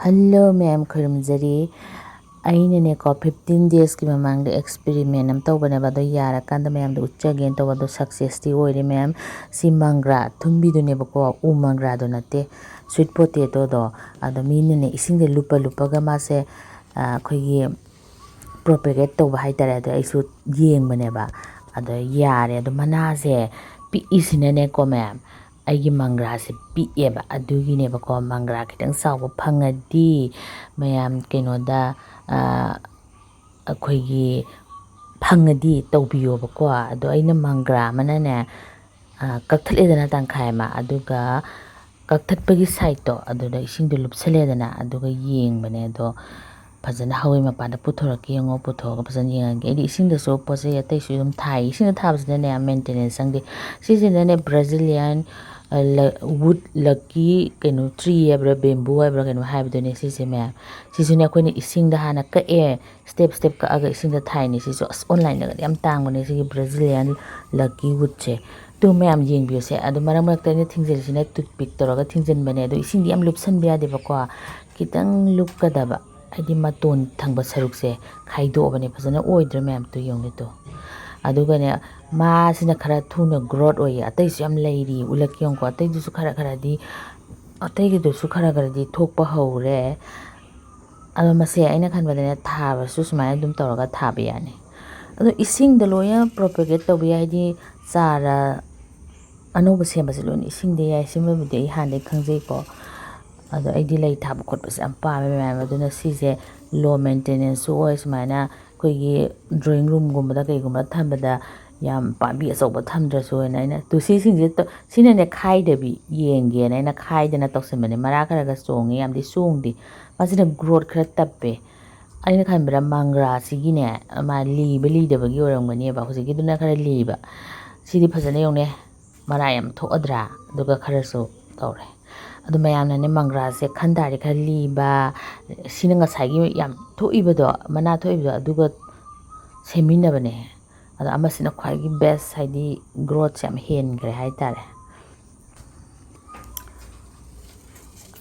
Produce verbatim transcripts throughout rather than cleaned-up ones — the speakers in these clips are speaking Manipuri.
ꯍꯜꯂꯣ ꯃꯌꯥꯝ, ꯈꯨꯔꯨꯝꯖꯔꯤ꯫ ꯑꯩꯅꯅꯦꯀꯣ, ꯐꯤꯐꯇꯤꯟ ꯗꯦꯖꯀꯤ ꯃꯃꯥꯡꯗ ꯑꯦꯛꯁꯄꯦꯔꯤꯃꯦꯟ ꯑꯃ ꯇꯧꯕꯅꯦꯕ, ꯑꯗꯣ ꯌꯥꯔꯀꯥꯟꯗ ꯃꯌꯥꯝꯗ ꯎꯠꯆꯒꯦꯅ ꯇꯧꯕ, ꯑꯗꯣ ꯁꯛꯁꯦꯁꯇꯤ ꯑꯣꯏꯔꯦ ꯃꯌꯥꯝ꯫ ꯁꯤ ꯃꯪꯒ꯭ꯔꯥ ꯑꯊꯨꯝꯕꯤꯗꯨꯅꯦꯕꯀꯣ, ꯎ ꯃꯪꯒ꯭ꯔꯥꯗꯣ ꯅꯠꯇꯦ, ꯁ꯭ꯋꯤꯠ ꯄꯣꯇꯦꯇꯣꯗꯣ꯫ ꯑꯗꯣ ꯃꯤꯅꯅꯦ ꯏꯁꯤꯡꯗ ꯂꯨꯞꯄ ꯂꯨꯞꯄꯒ ꯃꯥꯁꯦ, ꯑ, ꯑꯩꯈꯣꯏꯒꯤ ꯄ꯭ꯔꯣꯄꯦꯒꯦꯠ ꯇꯧꯕ ꯍꯥꯏꯇꯥꯔꯦ꯫ ꯑꯗꯣ ꯑꯩꯁꯨ ꯌꯦꯡꯕꯅꯦꯕ, ꯑꯗꯣ ꯌꯥꯔꯦ꯫ ꯑꯗꯣ ꯃꯅꯥꯁꯦ ꯄꯤꯛꯏꯁꯤꯅꯅꯦꯀꯣ ꯃꯌꯥꯝ, ꯑꯩꯒꯤ ꯃꯪꯒ꯭ꯔꯥꯁꯦ ꯄꯤꯛꯑꯦꯕ, ꯑꯗꯨꯒꯤꯅꯦꯕꯀꯣ꯫ ꯃꯪꯒ꯭ꯔꯥ ꯈꯤꯇꯪ ꯆꯥꯎꯕ ꯐꯪꯉꯗꯤ ꯃꯌꯥꯝ ꯀꯩꯅꯣꯗ, ꯑ, ꯑꯩꯈꯣꯏꯒꯤ ꯐꯪꯉꯗꯤ ꯇꯧꯕꯤꯌꯣꯕꯀꯣ꯫ ꯑꯗꯣ ꯑꯩꯅ ꯃꯪꯒ꯭ꯔꯥ ꯑꯃꯅꯅꯦ, ꯑ, ꯀꯛꯊꯠꯂꯦꯗꯅ ꯇꯪꯈꯥꯏ ꯑꯃ, ꯑꯗꯨꯒ ꯀꯛꯊꯠꯄꯒꯤ ꯁꯥꯏꯠꯇꯣ ꯑꯗꯨꯗ ꯏꯁꯤꯡꯗꯣ ꯂꯨꯞꯁꯜꯂꯦꯗꯅ, ꯑꯗꯨꯒ ꯌꯦꯡꯕꯅꯦ꯫ ꯑꯗꯣ ꯐꯖꯅ ꯍꯧꯋꯤ, ꯃꯄꯥꯟꯗ ꯄꯨꯊꯣꯔꯛꯀꯦ ꯌꯦꯡꯉꯣ, ꯄꯨꯊꯣꯛꯑꯒ ꯐꯖꯅ ꯌꯦꯡꯉꯒꯦ꯫ ꯑꯩꯗꯤ ꯏꯁꯤꯡꯗꯁꯨ ꯄꯣꯠ ꯆꯩ ꯑꯇꯩꯁꯨ ꯑꯗꯨꯝ ꯊꯥꯏ꯫ ꯏꯁꯤꯡꯗ ꯊꯥꯕꯁꯤꯅꯅꯦ ꯌꯥꯝ ꯃꯦꯟꯇꯦꯅꯦꯟꯁ ꯆꯪꯗꯦ꯫ ꯁꯤꯁꯤꯅꯅꯦ ꯕ꯭ꯔꯥꯖꯤꯂꯤꯌꯥꯟ, ꯑ, ꯂ-, ꯋꯨꯠ ꯂꯛꯀꯤ ꯀꯩꯅꯣ ꯇ꯭ꯔꯤ ꯍꯥꯏꯕ꯭ꯔꯥ, ꯕꯦꯝꯕꯨ ꯍꯥꯏꯕ꯭ꯔꯥ ꯀꯩꯅꯣ ꯍꯥꯏꯕꯗꯨꯅꯦ ꯁꯤꯁꯦ ꯃꯌꯥꯝ꯫ ꯁꯤꯁꯨꯅꯦ ꯑꯩꯈꯣꯏꯅ ꯏꯁꯤꯡꯗ ꯍꯥꯟꯅ ꯀꯛꯑꯦ, ꯁ꯭ꯇꯦꯞ ꯁ꯭ꯇꯦꯞ ꯀꯛꯑꯒ ꯏꯁꯤꯡꯗ ꯊꯥꯏꯅꯦ꯫ ꯁꯤꯁꯨ ꯑꯁ ꯑꯣꯟꯂꯥꯏꯟꯗꯒꯗꯤ ꯌꯥꯝ ꯇꯥꯡꯕꯅꯦ ꯁꯤꯒꯤ ꯕ꯭ꯔꯥꯖꯤꯂꯤꯌꯥꯟ ꯂꯛꯀꯤ ꯋꯨꯠꯁꯦ꯫ ꯑꯗꯨ ꯃꯌꯥꯝ ꯌꯦꯡꯕꯤꯌꯨꯁꯦ꯫ ꯑꯗꯣ ꯃꯔꯛ ꯃꯔꯛꯇ ꯑꯩꯅ ꯊꯤꯡꯖꯤꯜꯂꯤꯁꯤꯅ ꯇꯨꯠꯄꯤꯛ ꯇꯧꯔꯒ ꯊꯤꯡꯖꯤꯟꯕꯅꯦ꯫ ꯑꯗꯣ ꯏꯁꯤꯡꯗꯤ ꯌꯥꯝ ꯂꯨꯞꯁꯟꯕ ꯌꯥꯗꯦꯕꯀꯣ, ꯈꯤꯇꯪ ꯂꯨꯞꯀꯗꯕ, ꯍꯥꯏꯗꯤ ꯃꯇꯣꯟ ꯊꯪꯕ ꯁꯔꯨꯛꯁꯦ ꯈꯥꯏꯗꯣꯛꯑꯕꯅꯦ꯫ ꯐꯖꯅ ꯑꯣꯏꯗ꯭ꯔꯥ ꯃꯌꯥꯝ? ꯇꯨ ꯌꯦꯡꯉꯨꯅꯦ ꯇꯨ꯫ ꯑꯗꯨꯒꯅꯦ, ꯃꯥꯁꯤꯅ ꯈꯔ ꯊꯨꯅ ꯒ꯭ꯔꯣꯠ ꯑꯣꯏꯌꯦ꯫ ꯑꯇꯩꯁꯨ ꯌꯥꯝ ꯂꯩꯔꯤ, ꯎꯂꯛꯀꯤ ꯌꯦꯡꯉꯨꯀꯣ꯫ ꯑꯇꯩꯗꯨꯁꯨ ꯈꯔ ꯈꯔꯗꯤ, ꯑꯇꯩꯒꯤꯗꯨꯁꯨ ꯈꯔ ꯈꯔꯗꯤ ꯊꯣꯛꯄ ꯍꯧꯔꯦ꯫ ꯑꯗꯣ ꯃꯁꯦ ꯑꯩꯅ ꯈꯟꯕꯗꯅꯦ, ꯊꯥꯕꯁꯨ ꯁꯨꯃꯥꯏꯅ ꯑꯗꯨꯝ ꯇꯧꯔꯒ ꯊꯥꯕ ꯌꯥꯅꯤ꯫ ꯑꯗꯣ ꯏꯁꯤꯡꯗ ꯂꯣꯏꯅ ꯄ꯭ꯔꯣꯄꯦꯒꯦꯠ ꯇꯧꯕ ꯌꯥꯏ, ꯍꯥꯏꯗꯤ ꯆꯥꯔ ꯑꯅꯧꯕ ꯁꯦꯝꯕꯁꯦ ꯂꯣꯏꯅ ꯏꯁꯤꯡꯗ ꯌꯥꯏ꯫ ꯁꯤꯃꯕꯨꯗꯤ ꯑꯩ ꯍꯥꯟꯅꯗꯩ ꯈꯪꯖꯩꯀꯣ꯫ ꯑꯗꯣ ꯑꯩꯗꯤ ꯂꯩ ꯊꯥꯕ ꯈꯣꯠꯄꯁꯦ ꯌꯥꯝ ꯄꯥꯝꯃꯦ ꯃꯌꯥꯝ꯫ ꯑꯗꯨꯅ ꯁꯤꯁꯦ ꯂꯣ ꯃꯦꯟꯇꯦꯅꯦꯟꯁꯁꯨ ꯑꯣꯏ꯫ ꯁꯨꯃꯥꯏꯅ ꯑꯩꯈꯣꯏꯒꯤ ꯗ꯭ꯔꯣꯌꯤꯡ ꯔꯨꯝꯒꯨꯝꯕꯗ ꯀꯩꯒꯨꯝꯕ ꯊꯝꯕꯗ ꯌꯥꯝ ꯄꯥꯝꯕꯤ ꯑꯆꯧꯕ ꯊꯝꯗ꯭ꯔꯁꯨ ꯍꯥꯏꯅ ꯑꯩꯅ, ꯇꯨ ꯁꯤꯁꯤꯡꯁꯦ ꯇ-, ꯁꯤꯅꯅꯦ ꯈꯥꯏꯗꯕꯤ ꯌꯦꯡꯒꯦꯅ ꯑꯩꯅ ꯈꯥꯏꯗꯅ ꯇꯧꯁꯟꯕꯅꯦ꯫ ꯃꯔꯥ ꯈꯔꯒ ꯆꯣꯡꯉꯦ, ꯌꯥꯝꯗꯤ ꯆꯣꯡꯗꯦ꯫ ꯃꯁꯤꯅ ꯒ꯭ꯔꯣꯠ ꯈꯔ ꯇꯞꯄꯦ꯫ ꯑꯩꯅ ꯈꯟꯕꯗ ꯃꯪꯒ꯭ꯔꯥꯁꯤꯒꯤꯅꯦ, ꯃꯥ ꯂꯤꯕ ꯂꯤꯗꯕꯒꯤ ꯑꯣꯏꯔꯝꯒꯅꯦꯕ꯫ ꯍꯧꯖꯤꯛꯀꯤꯗꯨꯅ ꯈꯔ ꯂꯤꯕ꯫ ꯁꯤꯗꯤ ꯐꯖꯅ ꯌꯦꯡꯉꯨꯅꯦ, ꯃꯔꯥ ꯌꯥꯝ ꯊꯣꯛꯑꯗ꯭ꯔꯥ? ꯑꯗꯨꯒ ꯈꯔꯁꯨ ꯇꯧꯔꯦ꯫ ꯑꯗꯨ ꯃꯌꯥꯝꯅꯅꯦ ꯃꯪꯒ꯭ꯔꯥꯁꯦ ꯈꯟ ꯇꯥꯔꯗꯤ ꯈꯔ ꯂꯤꯕ, ꯁꯤꯅ ꯉꯁꯥꯏꯒꯤ ꯌꯥꯝ ꯊꯣꯛꯏꯕꯗꯣ, ꯃꯅꯥ ꯊꯣꯛꯏꯕꯗꯣ, ꯑꯗꯨꯒ ꯁꯦꯝꯃꯤꯟꯅꯕꯅꯦ꯫ ꯑꯗꯣ ꯑꯃꯁꯤꯅ ꯈ꯭ꯋꯥꯏꯒꯤ ꯕꯦꯁ, ꯍꯥꯏꯗꯤ ꯒ꯭ꯔꯣꯠꯁꯦ ꯌꯥꯝ ꯍꯦꯟꯈ꯭ꯔꯦ ꯍꯥꯏꯇꯥꯔꯦ꯫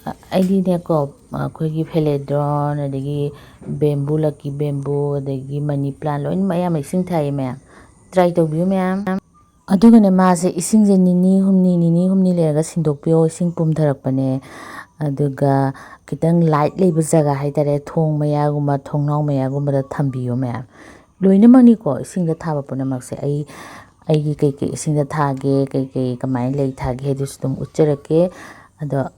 ꯑꯩꯗꯤꯅꯦꯀꯣ, ꯑꯩꯈꯣꯏꯒꯤ philodendron, ꯑꯗꯒꯤ bamboo, lucky bamboo, ꯑꯗꯒꯤ money plant, ꯂꯣꯏꯅꯃꯛ ꯑꯌꯥꯝꯕ ꯏꯁꯤꯡ ꯊꯥꯏꯌꯦ ꯃꯌꯥꯝ꯫ Try ꯇꯧꯕꯤꯌꯨ ꯃꯌꯥꯝ꯫ ꯑꯗꯨꯒꯅꯦ, ꯃꯥꯁꯦ ꯏꯁꯤꯡꯁꯦ ꯅꯤꯅꯤ ꯍꯨꯝꯅꯤ, ꯅꯤꯅꯤ ꯍꯨꯝꯅꯤ ꯂꯩꯔꯒ ꯁꯤꯟꯗꯣꯛꯄꯤꯌꯣ, ꯏꯁꯤꯡ ꯄꯨꯝꯊꯔꯛꯄꯅꯦ꯫ ꯑꯗꯨꯒ ꯈꯤꯇꯪ light ꯂꯩꯕ ꯖꯒꯥ ꯍꯥꯏꯇꯥꯔꯦ, ꯊꯣꯡ ꯃꯌꯥꯒꯨꯝꯕ, ꯊꯣꯡꯅꯥꯎ ꯃꯌꯥꯒꯨꯝꯕꯗ ꯊꯝꯕꯤꯌꯣ ꯃꯌꯥꯝ꯫ ꯂꯣꯏꯅꯃꯛꯅꯤꯀꯣ, ꯏꯁꯤꯡꯗ ꯊꯥꯕ ꯄꯨꯝꯅꯃꯛꯁꯦ꯫ ꯑꯩ, ꯑꯩꯒꯤ ꯀꯩꯀꯩ ꯏꯁꯤꯡꯗ ꯊꯥꯒꯦ, ꯀꯩꯀꯩ ꯀꯃꯥꯏꯅ ꯂꯩ ꯊꯥꯒꯦ ꯍꯥꯏꯗꯨꯁꯨ ꯑꯗꯨꯝ ꯎꯠꯆꯔꯛꯀꯦ꯫ ꯑꯗꯣ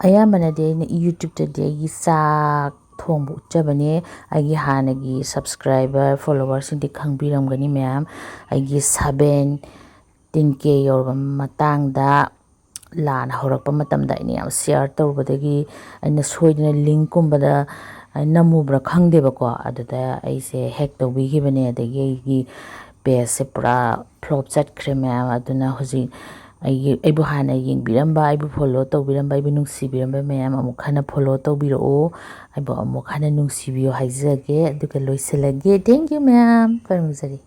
ꯑꯌꯥꯝꯕꯅꯗꯤ ꯑꯩꯅ YouTube-ꯇꯗꯤ ꯑꯩꯒꯤ ꯆꯥꯛ ꯊꯣꯡꯕ ꯎꯠꯆꯕꯅꯦ꯫ ꯑꯩꯒꯤ ꯍꯥꯟꯅꯒꯤ subscriber, follower-ꯁꯤꯡꯗꯤ ꯈꯪꯕꯤꯔꯝꯒꯅꯤ ꯃꯌꯥꯝ꯫ ꯑꯩꯒꯤ seventeen K ꯌꯧꯔꯕ ꯃꯇꯥꯡꯗ, ꯂꯥꯟ ꯍꯧꯔꯛꯄ ꯃꯇꯝꯗ ꯑꯩꯅ ꯌꯥꯝ share ꯇꯧꯔꯨꯕꯗꯒꯤ, ꯑꯩꯅ ꯁꯣꯏꯗꯅ link-ꯀꯨꯝꯕꯗ ꯅꯝꯃꯨꯕ꯭ꯔꯥ ꯈꯪꯗꯦꯕꯀꯣ, ꯑꯗꯨꯗ ꯑꯩꯁꯦ hack ꯇꯧꯕꯤꯈꯤꯕꯅꯦ꯫ ꯑꯗꯒꯤ ꯑꯩꯒꯤ page-ꯁꯦ ꯄꯨꯔꯥ flop ꯆꯠꯈ꯭ꯔꯦ ꯃꯌꯥꯝ꯫ ꯑꯗꯨꯅ ꯍꯧꯖꯤꯛ ꯑꯩꯒꯤ, ꯑꯩꯕꯨ ꯍꯥꯟꯅ ꯌꯦꯡꯕꯤꯔꯝꯕ, ꯑꯩꯕꯨ follow ꯇꯧꯕꯤꯔꯝꯕ, ꯑꯩꯕꯨ ꯅꯨꯡꯁꯤꯕꯤꯔꯝꯕ ꯃꯌꯥꯝ ꯑꯃꯨꯛ ꯍꯟꯅ follow ꯇꯧꯕꯤꯔꯛꯑꯣ꯫ ꯑꯩꯕꯨ ꯑꯃꯨꯛ ꯍꯟꯅ ꯅꯨꯡꯁꯤꯕꯤꯌꯨ ꯍꯥꯏꯖꯒꯦ꯫ ꯑꯗꯨꯒ ꯂꯣꯏꯁꯤꯜꯂꯒꯦ꯫ Thank you ꯃꯌꯥꯝ꯫ ꯈꯨꯔꯨꯝꯖꯔꯤ꯫